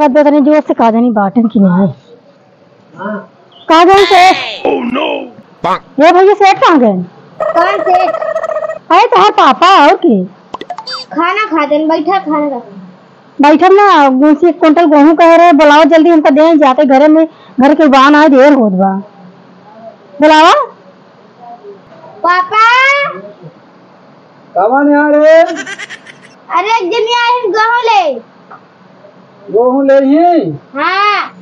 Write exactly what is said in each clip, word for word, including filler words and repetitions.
अब इतने जोर से का जानी बाटन की नहीं। कहाँ गए सेठ? Oh no! ए भैया, सेठ कहाँ गए? कौन सेठ? अरे, तोहार पापा, और की? खाना खा देन, बैठा, खाना खा। बैठब ना, उनसे एक कुंटल गेहूं कहे रहे, बुलाओ जल्दी, हमका दे जाते घरे में, घर के बान आए, देर होत बा। बुलावा। पापा। कवन है रे? अरे, एक जनी आई, हम गेहूं ले। गेहूं ले ही? हाँ।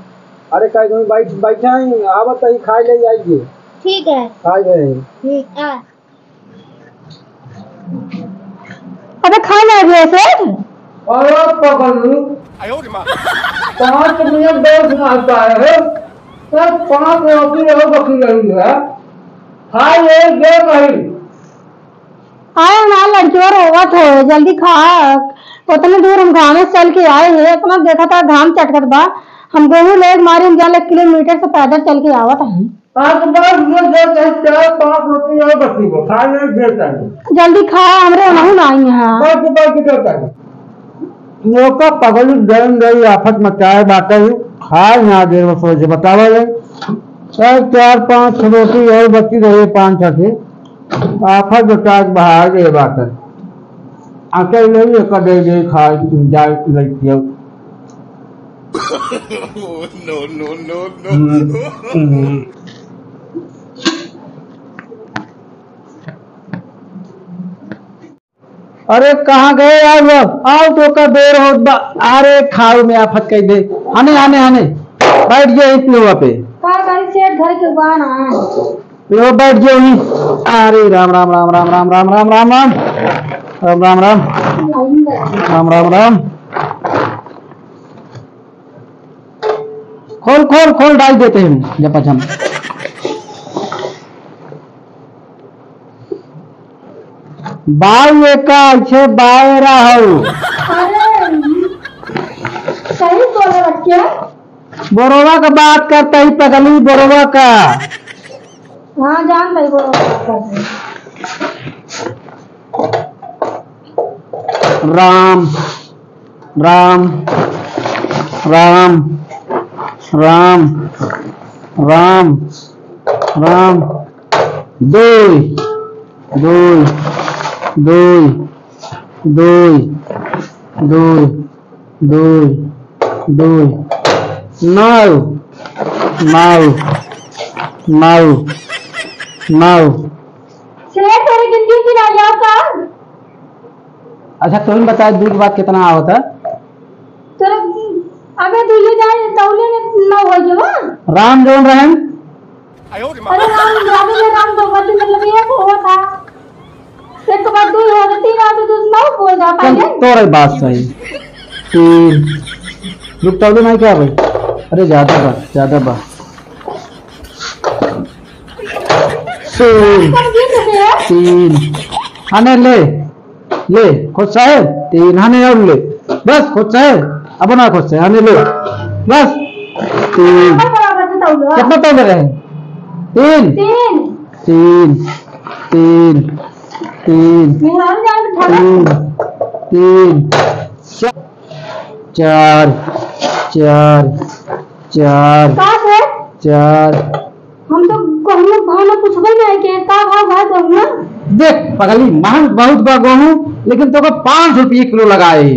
अरे, काहे तुम बैठ, बैठा ही, आवत ही, खाए ले आइए। ठीक है। खाए ले। ठीक है। अबे खाए ना अभी ऐसे। अरे पगलू, पाँच मिनट बैठ ना पाए हो, तब पाँच रोटी रहो बकी रही है। खाए ले दे भाई। आए ना लड़कियों रोवत हो, जल्दी खा। उतने दूर हम घामे से चल के आए हैं, इतना देखा था घाम चटकत बा। हम गेहूं ले मारे हम जाले किलोमीटर से पैदल चल के आवत हैं। हाँ, तो बस ये दे दे, चार पाँच रोटी और बची हो, खा ले, दे दे। जल्दी खा, हमरे वहू ना आई यहाँ। बस, बस, दे दे। नौका पगली गरम गई आफत मचाए बाटे, खा यहाँ देर में सोचे बतावे ले। चार, चार पाँच रोटी और बची रही, पाँच छठी। आफत मचाए बहार गए बाटे। आके ले, ये कर दे, दे, खा, जाए, लड़कियों। No, no, no, no। हम्म, हम्म। अरे, कहाँ गए? आओ, आओ, आओ, तो का देर होत बा। अरे, खाऊ में आफत कई दे। आने, आने, आने। बैठ गया इस लोहा पे। का करी सेठ, घर के बाहर आए। लो, बैठ गया वहीं। अरे, राम, राम, राम। राम, राम, राम। राम, राम, राम। खोल, खोल, खोल, डाल देते हैं जपा झम। बाऊ एका अच्छे बायरा हऊ। अरे, सही बोला बच्चा। बोरवा का बात करता ही पगली, बोरवा का। हाँ, जान भाई, बोरवा का बात करता है। राम, राम, राम, राम, राम, राम। दुई, दुई, दुई, दुई, दुई, दुई, दुई। नौ, नौ, नौ, नौ। सेठ, तोरे गिनती उनती ना याद का? अच्छा, तुम बताओ, दू के बाद कितना आवत है? तोरे अबे दुइये जाए, तौले में नौ हो गयो। राम जौन रहन। अरे राम, राम में राम दो बार, मतलब, एक हुआ था। एक के बाद दो हो गए, तीन आते तो नौ बोल रहा चल, पहले। तोरे बात सही। तीन। रुक, तौले नहीं क्या भाई? अरे, ज्यादा बा, ज्यादा बा। तीन। तीन। हने ले। ले, खुश है? तीन। हने और ले। बस, खुश है? अब ना खुश है? हने ले। बस। तीन। कितना तौले रहे? तीन। तीन। तीन। तीन। तीन। तीन। तीन। चार, चार, चार, का है? चार। हम तो कहूँ भाव ना पूछबे नहीं के का भाव बा कहूँ ना। देख पगली, महंग बहुत बा गेहूँ, लेकिन तोका पाँच रुपये किलो लगाए।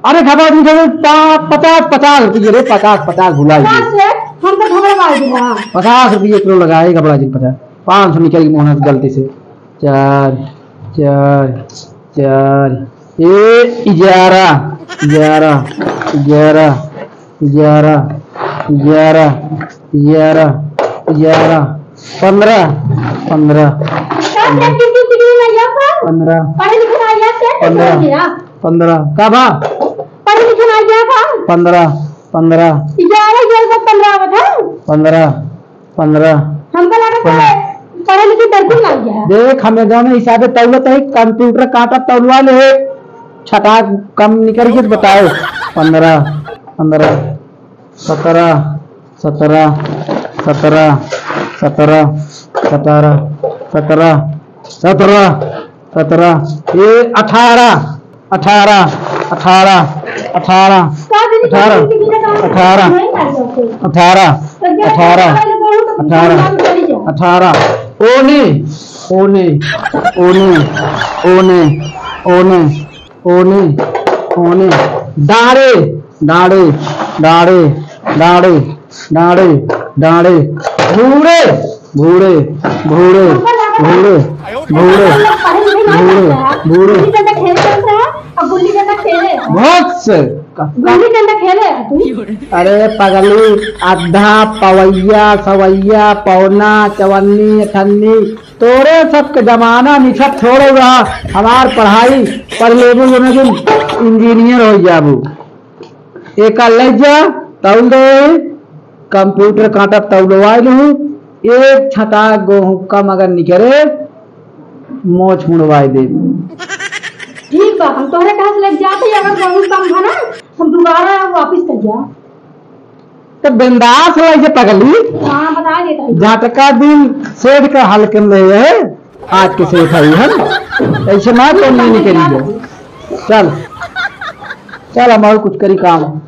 अरे घबरा जिन, घबरा, पा-, पचास, पचास रुपये रे, पचास, पचास भुला गए। पचास है, हम तो घबरा गए। पचास रुपये किलो लगाए, घबरा जिन पचास, पाँच सौ निकल गई मोहना से गलती से। चार, चार, चार, ए, ग्यारह, ग्यारह, ग्यारह, ग्यारह, ग्यारह, ग्यारह, ग्यारह, पन्द्रह, पन्द्रह, का से किसी किसी में या का? पन्द्रह, पढ़े लिखे ना या से पन्द्रह, पन्द्रह। का बा? पढ़े लिखे ना या का? पन्द्रह, पन्द्रह। ग्यारह, ग्यारह से पन्द्रह आवत है। पन्द्रह। पन्द्रह। हमका लागत है पढ़े लिखे बिल्कुल ना गया है। देख, हमें जौन हिसाबे तौलत है, कंप्यूटर काटा तौलवा ले, छटाक कम निकल के बताओ। पन्द्रह, पन्द्रह, सत्रह, सत्रह, सत्रह, सत्रह, सत्रह, सत्रह, सत्रह, सत्रह, ये अठारह, अठारह, अठारह, अठारह। का दीदी, अठारह। कितने का? अठारह। नहीं, नहीं, नहीं। अठारह। तो क्या अठारह। अठारह। अठारह। अठारह। ओने, ओने, ओने, ओने, ओने, ओने, ओने। डाँड़े, डाँड़े, डाँड़े, डाँड़े, डाँड़े, डाँड़े। भूड़े, भूड़े, भूड़े, भूड़े, भूड़े, भूड़े, भूड़े। गुल्ली डंडा खेले चलते हैं और गुल्ली डंडा खेले। बहुत से। गुल्ली डंडा खेले हैं तुम? अरे पगली, अद्धा, पवैया, सवैया, पौना, चवन्नी, अठन्नी, तोरे सबके जमाना में सब छोड़ो रहा। हमार पढ़ाई पढ़ लेबू, जो ना तुम इंजीनियर हो जाबू। एका ले जा, तौल दे, कंप्यूटर कांटा तौलवाए लहू, एक छटा गोहूं कम अगर निकरे, मोछ मुड़वाए दे। ठीक बा, हम तोहरे कहा से ले जाते ही, अगर गोहूं कम भा ना, हम दोबारा वापस कर जा। तो बिंदास ले जे पगली। हाँ, बता देता हूँ। झटका दिन सेठ का हल्के में ले है। आज के सेठ है हम। ऐसे ना तो नहीं निकली है। चल, चल, हम और कुछ करी काम।